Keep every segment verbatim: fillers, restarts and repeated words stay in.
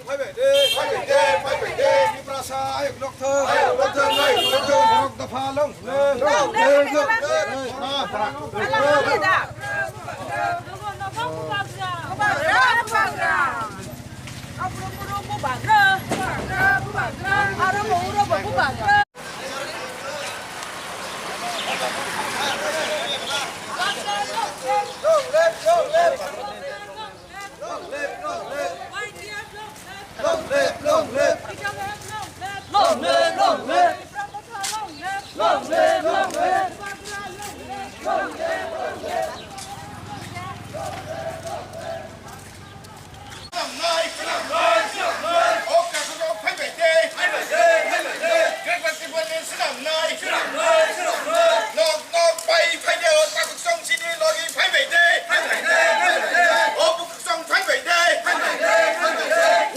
Phaibai de, phaibai de, phaibai de. Tiprasa ayuk nokthung. Ayuk nokthung, ayuk nokthung. Borok dopha long. Long, long, long, long. Aro bo uro bo bubagra.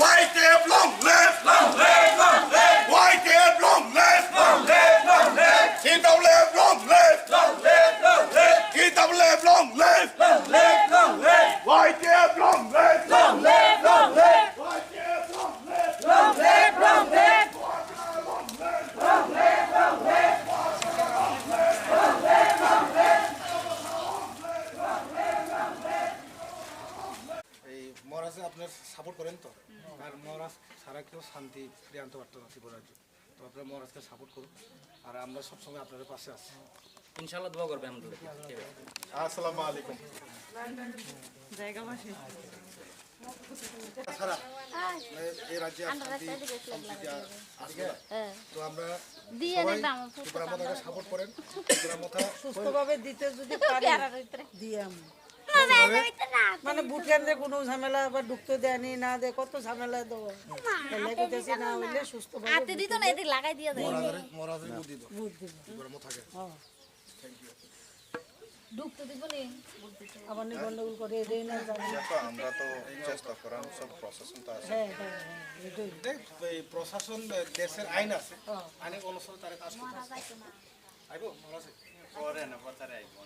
Y T F long live! Long live! Long live! Y T F long live! Long live! Long live! T W F long live! Long live! Long live! T W F long live! Long live, long live! Y T F long live! Long live, long live! Y T F long live! Long live, long live! Long live, long live! এই মহারাজে আপনার সাপোর্ট করেন তো? আর মহারাজ ছাড়া কেউ শান্তি ফিরে আনতে পারতো না ত্রিপুরা রাজ্য। তো আপনারা মহারাজকে সাপোর্ট করুন, আর আমরা সবসময় আপনাদের পাশে আছি। ইনশাআল্লাহ দোয়া করবে আমাদের। ঠিক আছে। আসসালামু আলাইকুম। জায়গাবাসী। ছাড়া এই রাজ্যে আর শান্তি সম্প্রীতি আর আসবে না। তো আমরা সবাই ত্রিপুরা মাতাকে সাপোর্ট করেন। ত্রিপুরা মাতা সুস্থভাবে দিতে যদি পারি, দিয়াম। মানে ভুটান যে কোনো ঝামেলা আবার ঢুকতে দেয়নি, না দেয়, কত ঝামেলা তো। তাহলে কইতেছি না হইলে সুস্থভাবে আতে দিত না, এদিকে লাগাই দিয়ে দেয়। মহারাজের, মহারাজের বুদ্ধি তো। বুদ্ধি। গরমও থাকে। হ্যাঁ। Thank you। ঢুকতে দিব নি। আবার নি গন্ডগোল করে, এটাই না জানি। দেখো, আমরা তো চেষ্টা করার সব প্রশাসন তো আছে। হ্যাঁ, হ্যাঁ, হ্যাঁ, এটাই। দেখ, এই প্রশাসন, দেশের আইন আছে। হ্যাঁ। আইন অনুসারে তারা কাজ করতে হবে। আইবো, ভালো আছে? পরে না, পরে আইবো।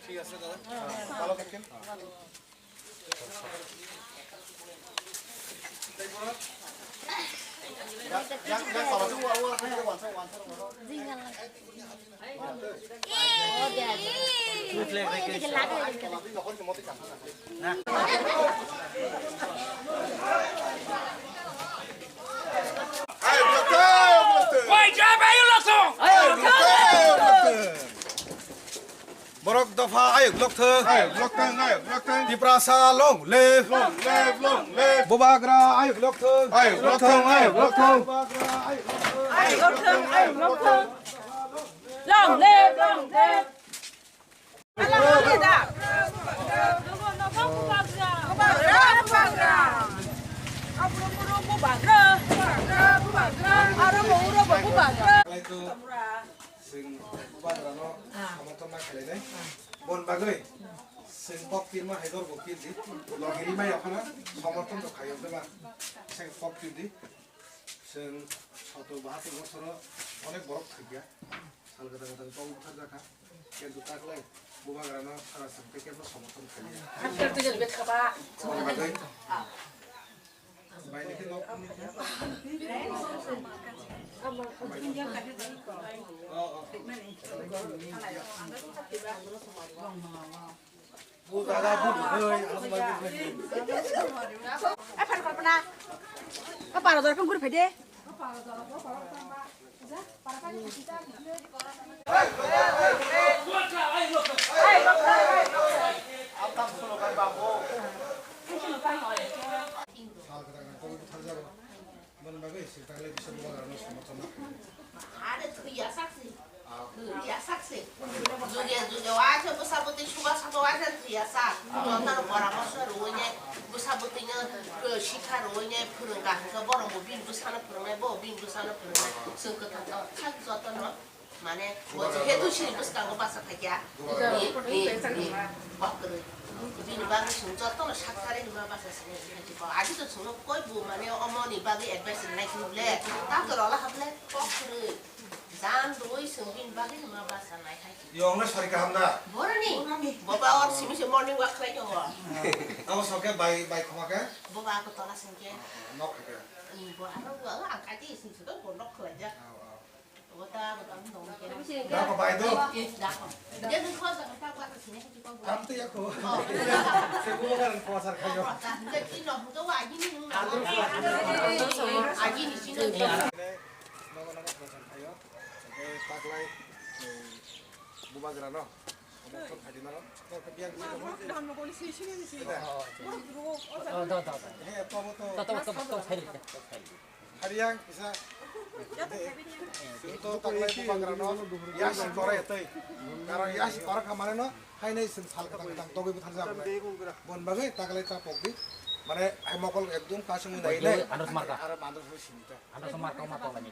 ঠিক আছে, দাদা। ভালো থাকেন। Borok dopha ayuk lokthung. Ayuk lokthung, ayuk lokthung. Tiprasa long live. Long live, long live. Bubagra ayuk lokthung. Ayuk lokthung, ayuk lokthung. Bubagra ayuk lokthung. Ayuk lokthung, ayuk lokthung. Long live, long live. Chwng bubagrano samorthon ma khlainai. Bon bagwi chwng kok pirma hai dor bo pirdi. Logiri mai okhana samorthon to khayo de ba. Chwng kok pirdi. Chwng soto bahatur bosoro onek borok thwikya. Sal gadang gadang tong butharjakha. Kintu taklai bubagrano sara chwng tei kebo somorthon khailiya. Akhir tu jadi bet khaba. Boni bagwi. Bai niki nok. Oh, oh. Bu daga bu doi, ano bai bu doi. Eh, Phan Kalpana. Ka paro dor phang guri phai de. Sal gadang gadang tong butharjago. Mani bagwi sirtang le bisa bubagrano somorthon na khlainai. Are thwiya sakse. Thwiya sakse. Juge juge waisa bwsa bwtwi suga sabo waisa thwiya sak. Jotono poramorso rwinai bwsa bwtwino, eh, sikha rwinai phwrwngkha hwnkhe borok bo bini bwsano phwrwngnai, bo bini bwsano phwrwngnai. Chwng kwthang tong thak jotono. Mane, bo je hetu sini bwskango basa thakya. Ni, ni, ni, kok kwrwi. Bini bagwi chwng jotono sak tarwi hwnma basa sini. Agi to chwngno koi bo mane omo ni bagwi advice rinai khe ble. Ta to rola ha ble, kok kwrwi. Dan doi songin bagwi ma basa nai hai. Yong na sari kaham da? Boroni. Boba or simi se morning walk khlai tongo. Abo soke bai, bai khoma ke? Boba ko tola songke. Nok ke? Ni bo aro bo ang kaji sing se to bo nok khlai ja. Aw, aw. Bo ta bo ta dong ke. Da ko bai do? Yes, da ko. Dia dun khos da ka ta ba ko sini hai ko. Am to ya ko. Oh. Se ko ga ko sar khayo. Dia ki no to wa ji ni na. Agi ni sini. Nogo nogo prochar khayo. Hwnkhe taklai, eh, bubagrano omo phone khaidi mano. Torkhe biyang khe tongmo. Eta. Oh, da, da, da. He, tobo to. To, to, to, to, khaidi, to, khaidi. Khaidi yang kisa. Chwng to taklai bubagrano yasi korai tei. Karon yasi korai kha mane no, hainai chwng sal kwthang kwthang togwi bwtharjak nai. Bon bagwi taklai ta pokdi. Mane hai mokol ekdum kasungwi nai nai. Andros marka. Aro andros sini ta. Ano sama kau mata lagi.